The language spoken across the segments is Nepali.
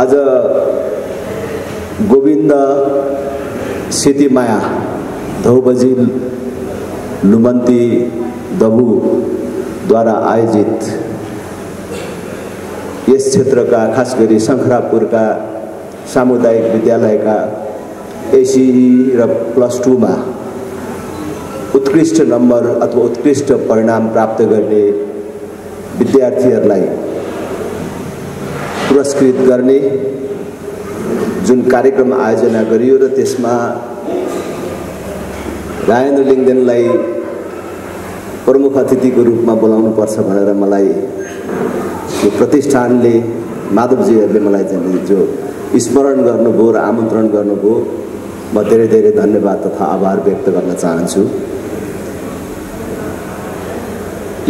आज गोविन्द सेतीमाया धौबजिल लुमन्ती दबुद्वारा आयोजित यस क्षेत्रका खास गरी शङ्खरापुरका सामुदायिक विद्यालयका एसीई र +2 मा उत्कृष्ट नम्बर अथवा उत्कृष्ट परिणाम प्राप्त गर्ने विद्यार्थीहरूलाई पुरस्कृत गर्ने जुन कार्यक्रम आयोजना गरियो र त्यसमा राजेन्द्र लिङ्गदेनलाई प्रमुख अतिथिको रूपमा बोलाउनु पर्छ भनेर मलाई यो प्रतिष्ठानले माधवजीहरूले मलाई जो स्मरण गर्नुभयो र आमन्त्रण गर्नुभयो म धेरै धेरै धन्यवाद तथा आभार व्यक्त गर्न चाहन्छु।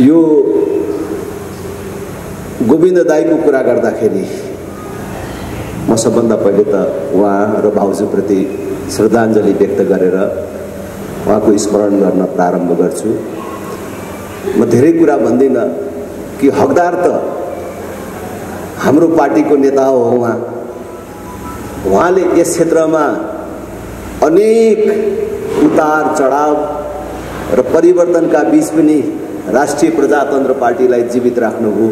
यो गोविन्द दाईको कुरा गर्दाखेरि म सबभन्दा पहिले त उहाँ र भाउजूप्रति श्रद्धाञ्जली व्यक्त गरेर उहाँको स्मरण गर्न प्रारम्भ गर्छु। म धेरै कुरा भन्दिनँ कि हकदार त हाम्रो पार्टीको नेता हो उहाँले यस क्षेत्रमा अनेक उतार चढाव र परिवर्तनका बीच पनि राष्ट्रिय प्रजातन्त्र पार्टीलाई जीवित राख्नुभयो।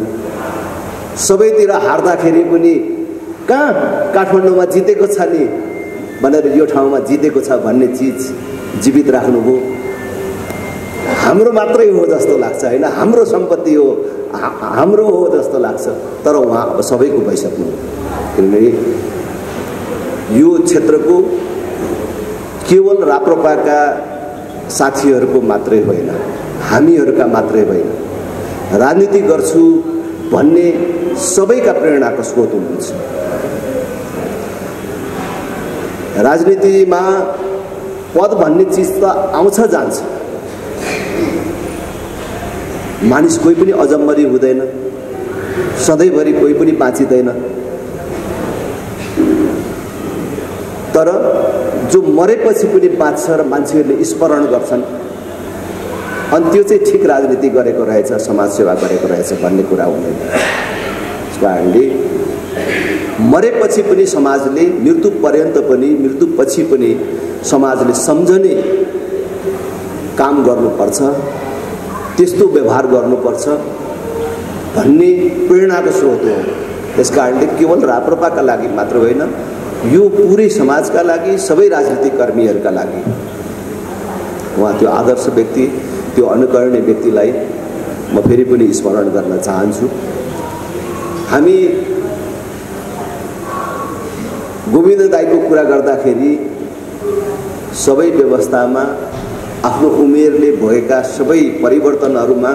सबैतिर हार्दाखेरि पनि कहाँ काठमाडौँमा जितेको छ नि भनेर यो ठाउँमा जितेको छ भन्ने चिज जीवित राख्नुभयो। हाम्रो मात्रै हो जस्तो लाग्छ हैन, हाम्रो सम्पत्ति हो, हाम्रो हो जस्तो लाग्छ, तर उहाँ अब सबैको भइसक्नु। किनभने यो क्षेत्रको केवल राप्रपाका साथीहरूको मात्रै होइन, हामीहरूका मात्रै होइन, राजनीति गर्छु भन्ने सबैका प्रेरणाको स्रोत हुनुहुन्छ। राजनीतिमा पद भन्ने चिज त आउँछ जान्छ, मानिस कोही पनि अजम्मरी हुँदैन, सधैँभरि कोही पनि बाँचिँदैन। तर जो मरेपछि पनि बाँच्छ र मान्छेहरूले स्मरण गर्छन् अनि त्यो चाहिँ ठिक राजनीति गरेको रहेछ, समाजसेवा गरेको रहेछ भन्ने कुरा हुँदैन। त्यस कारणले मरेपछि पनि समाजले, मृत्युपर्यन्त पनि, मृत्युपछि पनि समाजले सम्झने काम गर्नुपर्छ, त्यस्तो व्यवहार गर्नुपर्छ भन्ने प्रेरणाको स्रोत हो। त्यस कारणले केवल राप्रपाका लागि मात्र होइन, यो पुरै समाजका लागि, सबै राजनीतिक कर्मीहरूका लागि उहाँ त्यो आदर्श व्यक्ति, त्यो अनुकरणीय व्यक्तिलाई म फेरि पनि स्मरण गर्न चाहन्छु। हामी गोविन्द दाईको कुरा गर्दाखेरि सबै व्यवस्थामा आफ्नो उमेरले भएका सबै परिवर्तनहरूमा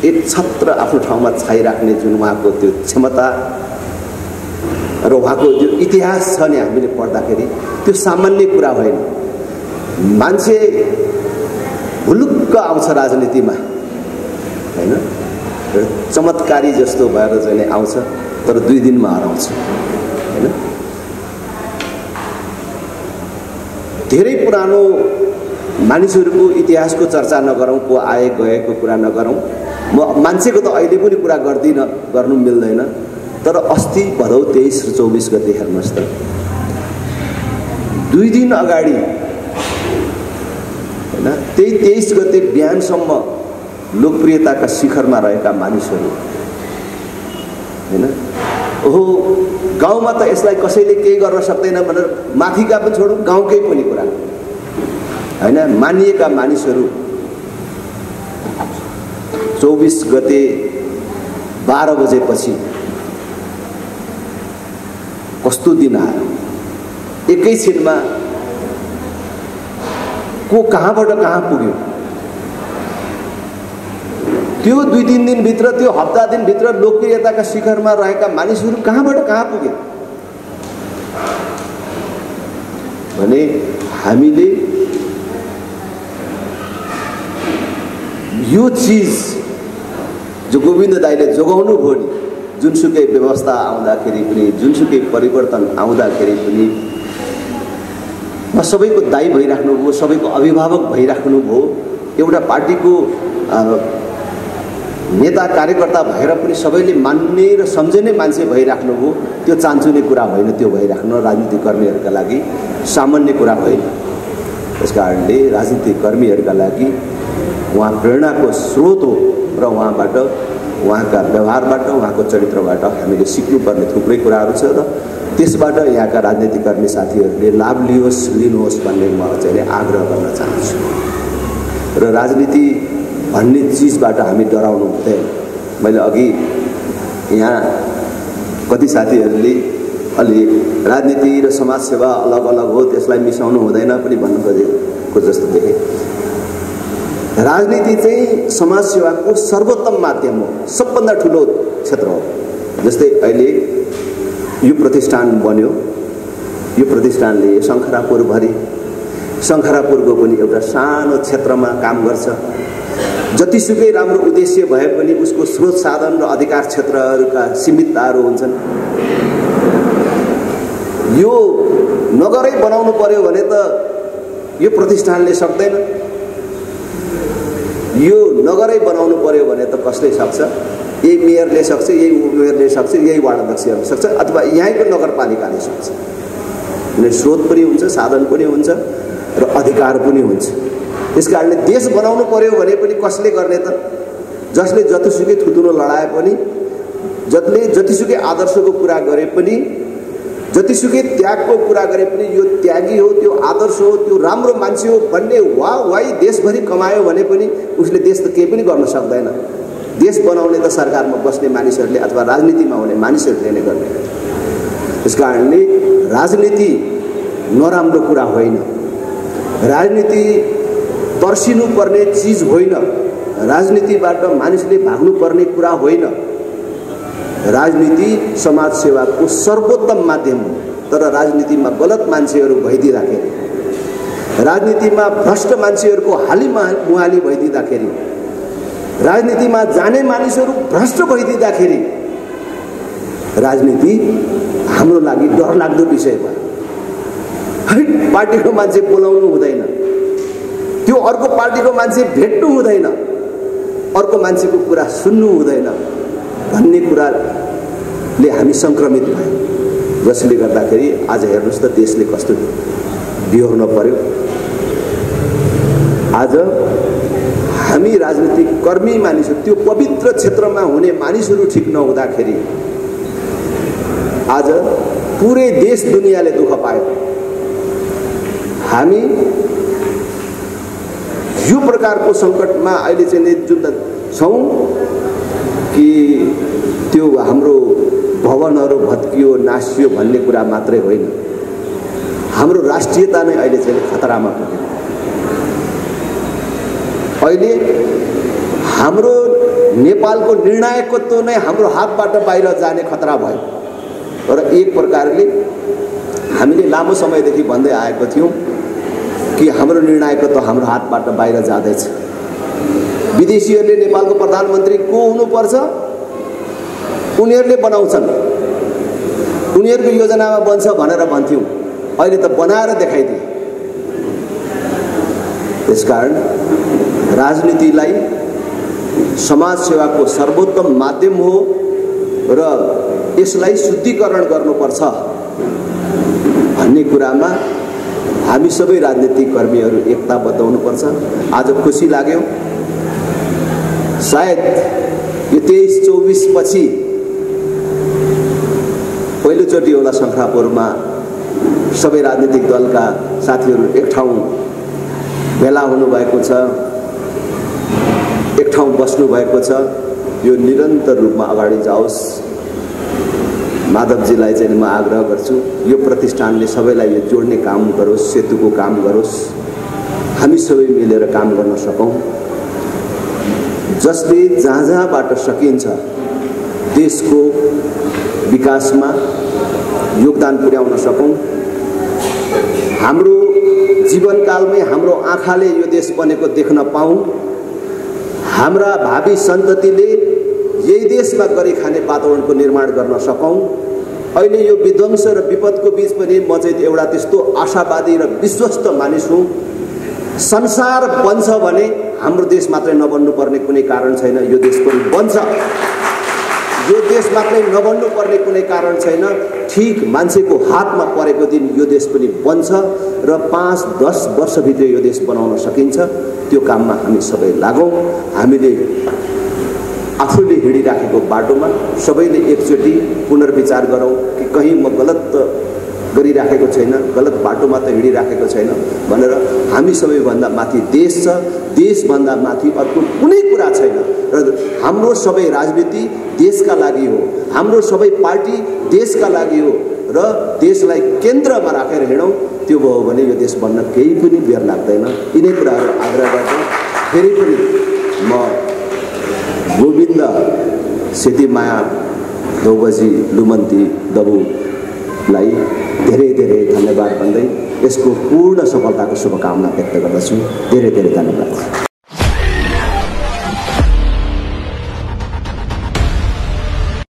एक छत्र आफ्नो ठाउँमा छाइराख्ने जुन उहाँको त्यो क्षमता र उहाँको जो इतिहास छ नि हामीले पढ्दाखेरि त्यो सामान्य कुरा होइन। मान्छे भुलुक्क आउँछ राजनीतिमा हैन, चमत्कारी जस्तो भएर चाहिँ आउँछ तर 2 दिनमा हराउँछ हैन। धेरै पुरानो मानिसहरूको इतिहासको चर्चा नगरौँ, को आए गएको कुरा नगरौँ। म मान्छेको त अहिले पनि कुरा गर्दिनँ, गर्नु मिल्दैन, तर अस्ति भदौ 23 र 24 गते हेर्नुहोस् त, 2 दिन अगाडि हैन, त्यही 23 गते बिहानसम्म लोकप्रियताका शिखरमा रहेका मानिसहरू हैन, ओहो गाउँमा त यसलाई कसैले केही गर्न सक्दैन भनेर माथिका पनि छोडौँ, गाउँकै पनि कुरा हैन, मानिएका मानिसहरू 24 गते 12 बजेपछि कस्तो दिन आयो, एकैछिनमा को कहाँबाट कहाँ पुग्यो। त्यो 2-3 दिनभित्र, त्यो हप्ता दिनभित्र लोकप्रियताका शिखरमा रहेका मानिसहरू कहाँबाट कहाँ पुगे भने हामीले यो चिज जो गोविन्द दाईले जोगाउनु भयो नि, जुनसुकै व्यवस्था आउँदाखेरि पनि, जुनसुकै परिवर्तन आउँदाखेरि पनि सबैको दाई भइराख्नुभयो, सबैको अभिभावक भइराख्नुभयो। एउटा पार्टीको नेता कार्यकर्ता भएर पनि सबैले मान्ने र सम्झने मान्छे भइराख्नुभयो, त्यो चान्चुने कुरा होइन। त्यो भइराख्नु राजनीतिक कर्मीहरूका लागि सामान्य कुरा होइन। त्यसकारणले राजनीतिक कर्मीहरूका लागि उहाँ प्रेरणाको स्रोत हो र उहाँबाट, उहाँका व्यवहारबाट, उहाँको चरित्रबाट हामीले सिक्नुपर्ने थुप्रै कुराहरू छ र त्यसबाट यहाँका राजनीतिक कर्मी साथीहरूले लाभ लिनुहोस् भन्ने म चाहिँ आग्रह गर्न चाहन्छु। र राजनीति भन्ने चिजबाट हामी डराउनु हुँदैन। मैले अघि यहाँ कति साथीहरूले अलि राजनीति र समाजसेवा अलग अलग हो, त्यसलाई मिसाउनु हुँदैन पनि भन्नु खोजेको जस्तो देखेँ। राजनीति चाहिँ समाजसेवाको सर्वोत्तम माध्यम हो, सबभन्दा ठुलो क्षेत्र हो। जस्तै अहिले यो प्रतिष्ठान बन्यो, यो प्रतिष्ठानले शङ्खरापुरको पनि एउटा सानो क्षेत्रमा काम गर्छ। जतिसुकै राम्रो उद्देश्य भए पनि उसको स्रोत साधन र अधिकार क्षेत्रहरूका सीमितताहरू हुन्छन्। यो नगरै बनाउनु पर्यो भने त यो प्रतिष्ठानले सक्दैन, यो नगरै बनाउनु पर्यो भने त कसले सक्छ? यही मेयरले सक्छ, यही उपमेयरले सक्छ, यही वार्ड अध्यक्षले सक्छ, अथवा यहीँको नगरपालिकाले सक्छ। किनभने स्रोत पनि हुन्छ, साधन पनि हुन्छ र अधिकार पनि हुन्छ। त्यसकारणले देश बनाउनु पर्यो भने पनि कसले गर्ने त? जसले जतिसुकै थुतुरो लडाए पनि, जसले जतिसुकै आदर्शको कुरा गरे पनि, जतिसुकै त्यागको कुरा गरे पनि यो त्यागी हो, त्यो आदर्श हो, त्यो राम्रो मान्छे हो भन्ने वाही देशभरि कमायो भने पनि उसले देश त केही पनि गर्न सक्दैन। देश बनाउने त सरकारमा बस्ने मानिसहरूले अथवा राजनीतिमा हुने मानिसहरूले नै गर्ने। त्यसकारणले राजनीति नराम्रो कुरा होइन, राजनीति तर्सिनु पर्ने चिज होइन, राजनीतिबाट मानिसले भाग्नुपर्ने कुरा होइन। राजनीति समाज सेवाको सर्वोत्तम माध्यम हो। तर राजनीतिमा गलत मान्छेहरू भइदिँदाखेरि, राजनीतिमा भ्रष्ट मान्छेहरूको हालिमुहाली भइदिँदाखेरि, राजनीतिमा जाने मानिसहरू भ्रष्ट भइदिँदाखेरि राजनीति हाम्रो लागि डरलाग्दो विषय भयो। पार्टीको मान्छे बोलाउनु हुँदैन, त्यो अर्को पार्टीको मान्छे भेट्नु हुँदैन, अर्को मान्छेको कुरा सुन्नु हुँदैन भन्ने कुराले हामी संक्रमित भयौँ। जसले गर्दाखेरि आज हेर्नुहोस् त देशले कस्तो बिहोर्न पर्यो। आज हामी राजनीतिक कर्मी मानिसहरू, त्यो पवित्र क्षेत्रमा हुने मानिसहरू ठिक नहुँदाखेरि आज पुरै देश दुनियाँले दुःख पायो। हामी यो प्रकारको सङ्कटमा अहिले चाहिँ जुन छौँ कि त्यो हाम्रो भवनहरू भत्कियो नासियो भन्ने कुरा मात्रै होइन, हाम्रो राष्ट्रियता नै अहिले चाहिँ खतरामा पुग्यो। अहिले हाम्रो नेपालको निर्णायकत्व नै हाम्रो हातबाट बाहिर जाने खतरा भयो। र एक प्रकारले हामीले लामो समयदेखि भन्दै आएको थियौँ कि हाम्रो निर्णायकत्व हाम्रो हातबाट बाहिर जाँदैछ। विदेशीहरूले नेपालको प्रधानमन्त्री को हुनुपर्छ उनीहरूले बनाउँछन्, उनीहरूको योजनामा बन्छ भनेर भन्थ्यौँ, अहिले त बनाएर देखाइदिए। त्यसकारण राजनीतिलाई समाज सेवाको सर्वोत्तम माध्यम हो र यसलाई शुद्धिकरण गर्नुपर्छ भन्ने कुरामा हामी सबै राजनीतिक कर्मीहरू एकता बताउनुपर्छ। आज खुसी लाग्यो, सायद यो 23-24 पछि पहिलोचोटि होला शङ्खरापुरमा सबै राजनीतिक दलका साथीहरू एक ठाउँ भेला हुनुभएको छ, एक ठाउँ बस्नु भएको छ। यो निरन्तर रूपमा अगाडि जाओस्। माधवजीलाई चाहिँ म आग्रह गर्छु, यो प्रतिष्ठानले सबैलाई यो जोड्ने काम गरोस्, सेतुको काम गरोस्, हामी सबै मिलेर काम गर्न सकौँ, जसले जहाँ जहाँबाट सकिन्छ देशको विकासमा योगदान पुर्याउन सकौँ। हाम्रो जीवनकालमै हाम्रो आँखाले यो देश बनेको देख्न पाऊँ, हाम्रा भावी सन्ततिले यही देशमा गरी खाने वातावरणको निर्माण गर्न सकौँ। अहिले यो विध्वंस र विपदको बीच पनि म चाहिँ एउटा त्यस्तो आशावादी र विश्वस्त मानिस हुँ। संसार बन्छ भने हाम्रो देश मात्रै नबन्नु पर्ने कुनै कारण छैन, यो देश पनि बन्छ। यो देश मात्रै नबन्नु पर्ने कुनै कारण छैन, ठीक मान्छेको हातमा परेको दिन यो देश पनि बन्छ र 5-10 वर्षभित्र यो देश बनाउन सकिन्छ। त्यो काममा हामी सबै लागौँ। हामीले आफूले हिँडिराखेको बाटोमा सबैले एकचोटि पुनर्विचार गरौँ कि कहीँ म गलत गरिराखेको छैन, गलत बाटोमा त हिँडिराखेको छैन भनेर। हामी सबैभन्दा माथि देश छ, देशभन्दा माथि अर्को कुनै कुरा छैन र हाम्रो सबै राजनीति देशका लागि हो, हाम्रो सबै पार्टी देशका लागि हो र देशलाई केन्द्रमा राखेर हिँडौँ। त्यो भयो भने यो देश बन्न केही पनि बेर लाग्दैन। यिनै कुराहरू आग्रह गर्दै फेरि पनि म गोविन्द सेतीमाया धोबजी लुमन्ती दबुलाई धेरै धेरै धन्यवाद भन्दै यसको पूर्ण सफलताको शुभकामना व्यक्त गर्दछु। धेरै धेरै धन्यवाद।